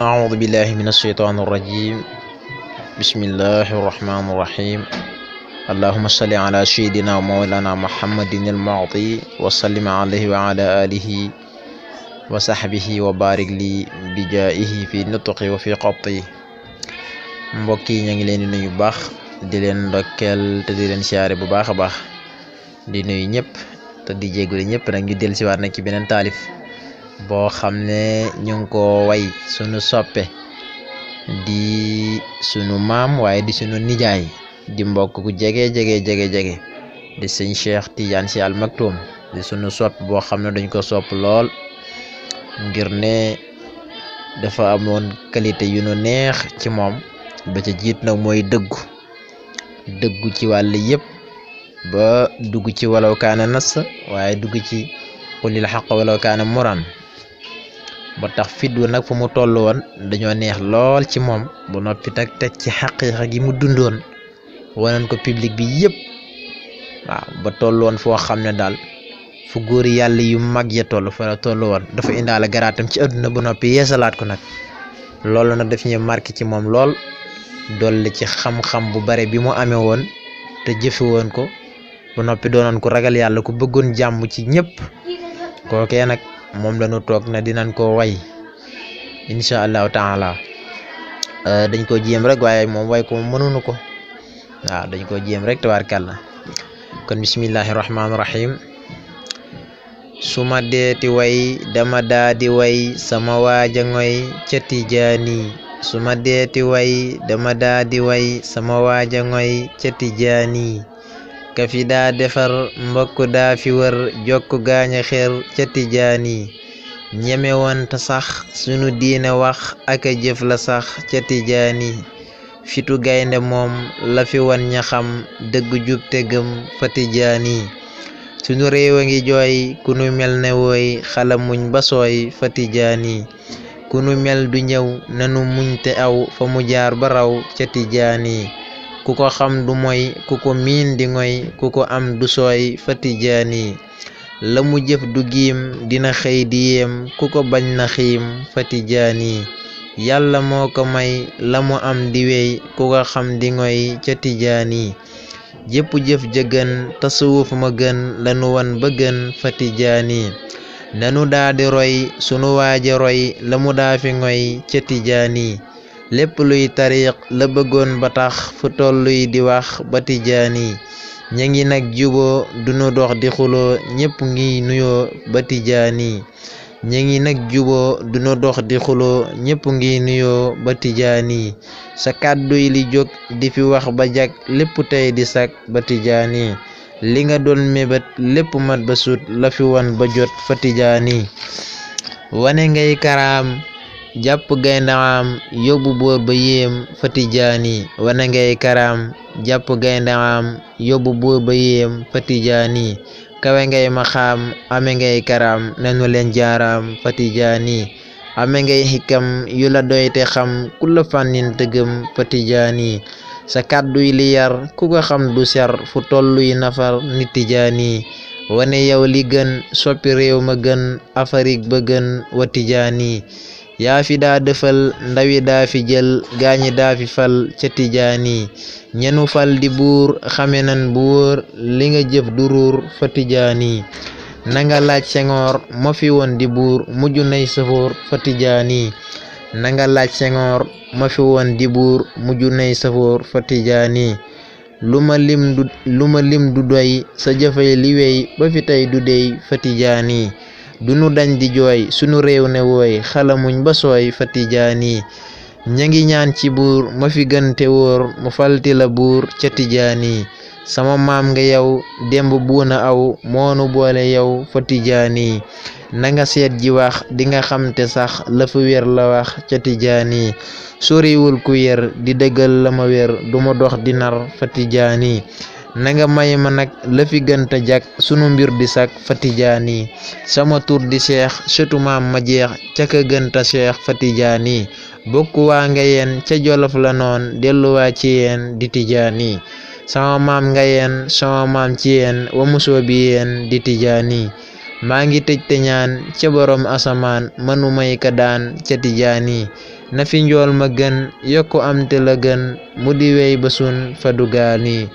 أعوذ بالله من الشيطان الرجيم. بسم الله الرحمن الرحيم. اللهم صل على سيدنا ومولانا محمد المعطي وسلم عليه وعلى آله وصحبه وبارك لي بجائه في نطقي وفي قبطي. mbokk yi ñu ngi leen di nuyu bu baax di leen ndokkeel te di leen siyaare bu baax a baax di nuyu ñëpp te di jégalu ñëpp nag ñu del siwaat nag ci beneen taalif boo xam ne ñu ngi ko way sunu soppe di sunu maam waaye di sunu nijaay di mbokk ku jege di sëñ Cheikh Tidiane Sy Al Maktoum di sunu sopp boo xam ne dañ ko sopp lool ngir ne dafa amoon qualité yu nu neex ci moom ba ca jiit nag mooy dëggu ci wàll yëpp ba dugg ci walaw kaana nas waaye dugg ci qulil xaq walaw kaana muran ba tax fiddu nag fu mu toll woon dañoo neex lool ci moom bu noppi nag teg ci xaqiiqa gi mu dundoon wanan ko public bi yëpp waaw ba toll woon foo xam ne daal fu góor yàlla yu mag ya toll fa la toll woon dafa indaale garaatam ci àdduna ba noppi yeesalaat ko nag loolu nag daf ñu marqué ci moom lool dolli ci xam-xam bu bare bi mu amee woon te jëfe woon ko ba noppi doonoon ko ragal yàlla ku bëggoon jàmm ci ñëpp kookee nag moom lañu toog na dinañ ko way insha allahu taala dañ ko jéem rek waaye moom way ko mënuñu ko waaw dañ ko jéem rek tabaarkàlla kon bismillahi rahmaani rahim suma deeti way dama daadi way sama waaja ngoy ca tijaani suma deeti way dama daadi way sama waaja ngoy ca tijaani ka fi daa defar mbokk daa fi wër jokk gaaña xeer ca tijaani ñeme woon ta sax sunu diine wax ak a jëf la sax ca tijaani fitu gaynde moom la fi wan ña xam dëgg jub te gëm fa tijaani sunu réew a ngi jooy ku nu mel ne wooy xala muñ ba sooy fa tijaani ku nu mel du ñëw nanu muñ te aw fa mu jaar ba raw ca tijaani ku ko xam du moy ku ko miin di ngoy ku ko am du sooy fa tijaani la mu jëf du giim dina xëy di yéem ku ko bañ na xiim fa tijaani yàlla moo ko may la mu am di wey ku ko xam di ngoy ca tijaani jëpp jëf jëgën tasawuf ma gën lanu wan ba gën fa tijaani nanu daa di roy sunu waaja roy la mu daa fi ngoy ca tijaani lépp luy tariq la bëggoon ba tax fu tolluy di wax ba tijaani ña ngi nag juboo dunu dox di xuloo ñépp ngi nuyoo ba tijaani ña ngi nag juboo dunu dox di xuloo ñépp ngi nuyoo ba tijaani sa kàdduy li jóg di fi wax ba jag lépp tey di sak ba tijaani li nga doon mébét lépp mat ba sut la fi wan ba jot fa tijaani wane ngay karaam jàpp gayndaam yóbbu boor ba yéem fa tijaani wane ngay karaam jàpp gayndaam yóbbu boor ba yéem fa tijaani kawe ngay maxaam ame ngay karaam nanu leen jaaraam fa tijaani ame ngay xikam yu la doy te xam ku la fànnin tëgëm fa tijaani sa kàdduy li yar ku ko xam du ser fu tolluy nafar ni tijaani wane yow li gën soppi réew ma gën Afrique ba gën wa tijaani yaa fi daa defal ndawi daa fi jël gaañi daa fi fal ca tijaani ñenu fal di buur xame nan bu wóor li nga jëf du ruur fa tijaani nanga laaj Senghor ma fi woon di buur mujj nay safoor fa tijaani nanga laaj Senghor ma fi woon di buur mujj nay safoor fa tijaani lu ma lim du doy sa jëfay li wey ba fi tey du dey fa tijaani dunu dañ di jooy sunu réew ne wooy xalamuñ ba sooy fa tijaani ña ngi ñaan ci buur ma fi gën te wóor mu falti la buur ca tijaani sama maam nga yow demb buuna aw moonu boole yow fa tijaani nanga seet ji wax di nga xam te sax la fa wér la wax ca tijaani soriwul ku yër di dëggal la ma wér duma dox di nar fa tijaani nanga may ma nag la fi gënta jag sunu mbir di sak fa tijaani sama tur di Cheikh sëtu maam ma jeex ca ka gënta Cheikh fa tijaani bokku waa nga yeen ca Jolof la noon delluwaa ci yeen di tijaani sama maam nga yeen sama maam ci yeen wa musoo bi yeen di tijaani maa ngi tëj te ñaan ca borom asamaan manu may ka daan ca tijaani na fi njool ma gën yokku am te la gën mu di wey ba sun fa dugaani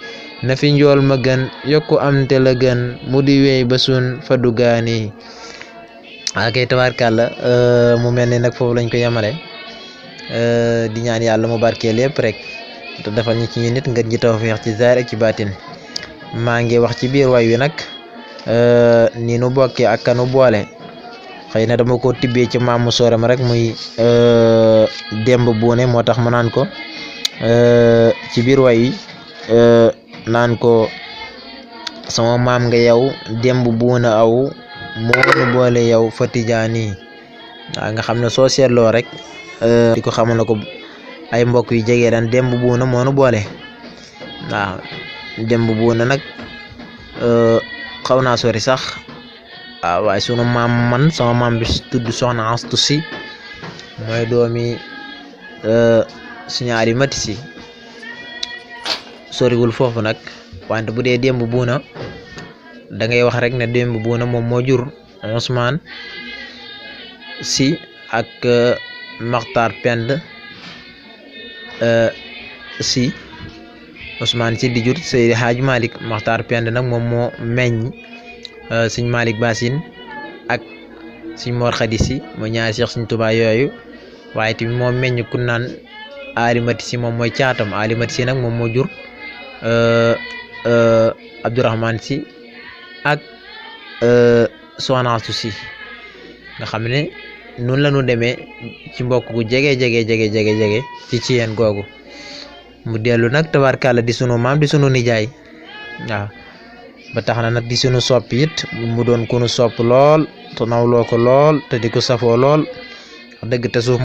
na fi njool ma gën yokku am te la gën mu di wey ba sun fa dugaani akay tabaarkàlla mu mel ni nag foofu lañ ko yemale di ñaan yàlla mu barkee lépp rek te defal ñu ci ñu nit ngeen ji tawfeex ci zaahir ak ci baatin maa ngi wax ci biir way wi nag ni nu bokkee ak kanu boole xëy na dama ko tibbee ci maamu sooram rek muy Demba Buune moo tax mu naan ko ci biir way wi naan ko sama maam nga yow Demba Buune aw moo nu boole yow fa Tijaani waaw nga xam ne soo seetloo rek di ko xamal na ko ay mbokk yu jege daan Demba Buune moo nu boole waaw Demba Buune nag xaw naa sori sax waaw waaye sunu maam man sama maam bi tudd Soxna Astu Si mooy doomi suñu ñaari mati si soriwul foofu nag wante bu dee Demba Buune da ngay wax rek ne Demba Buune moom moo jur Ousmane Si ak Maxtaar Pend Si Ousmane Si di jur Seydi Hadj Malick Maxtaar Pend nag moom moo meññ Sëñ Malick Basin ak Sëñ Mor Khady Si mooy ñaari Cheikh Sëñ Tuubaa yooyu waaye tamit moo meññ ku naan Alimati Si moom mooy caatam Alimati Si nag moom moo jur Abdourahmane Si ak Soxna Astu Si nga xam ne noonu la ñu demee ci mbokk gu jege ci yeen googu mu dellu nag tabarkàlla di sunu maam di sunu nijaay waaw ba tax na nag di sunu soppi it mu doon ku nu sopp lool te nawloo ko lool te di ko safoo lool dëgg te suuf